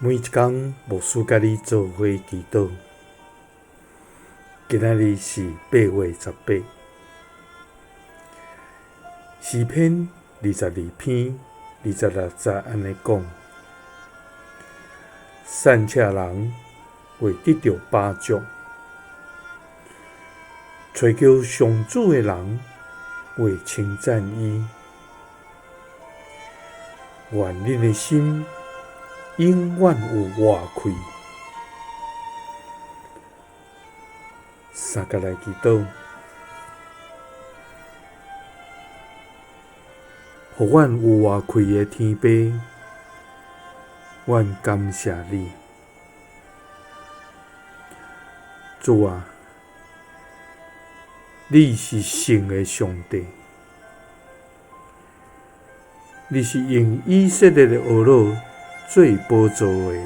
每一工，牧師佮你做伙祈禱。今仔日是8月18，詩篇22篇26節按呢講：散赤人會得著飽足，揣求上主的人會稱讚伊。願恁的心永遠有活氣。三佮來祈禱，予阮有活氣的天父，阮感謝你，主啊，你是聖的上帝。你是用以色列的俄羅做寶座的，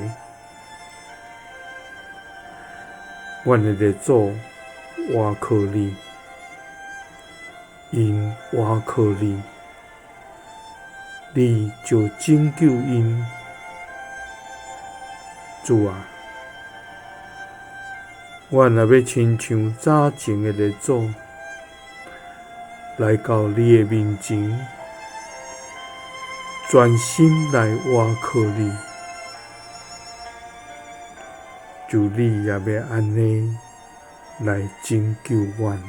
阮的列祖倚靠你，𪜶倚靠你，你就拯救𪜶。主啊，阮若欲親像早前的列祖，來到你的面前，專心來倚靠你，求你也欲按呢來拯救阮。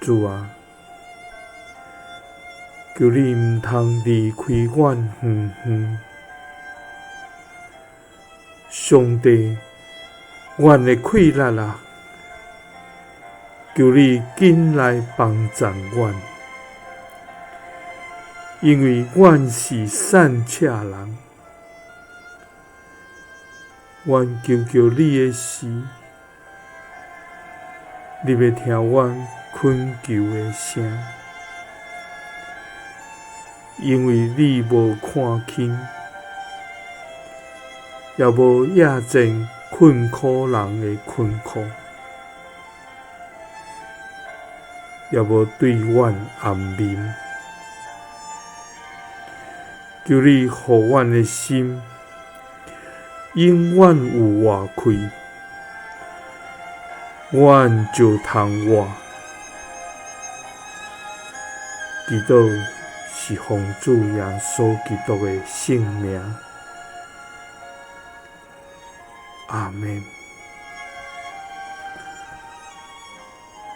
主啊，求你毋通離開阮遠遠。上帝，阮的氣力啊！求你緊來幫贊阮，因為阮是散赤人。阮求求你的時，你欲聽阮懇求的聲，因為你無看輕，也無厭賤困苦人的困苦。也無對阮掩面，求你予阮的心永遠有活氣，阮就通活。祈禱是奉主耶穌基督的聖名，阿們。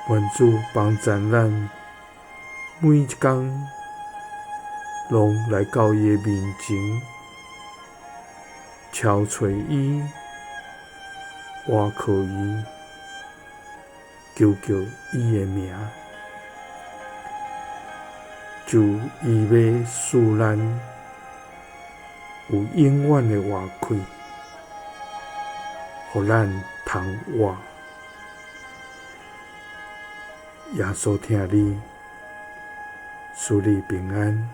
願主幫贊咱每一工，攏來到伊的面前，敲揣伊，倚靠伊，求叫伊的名，就伊欲賜咱有永遠的活氣，予咱通活。耶穌疼你，賜你平安。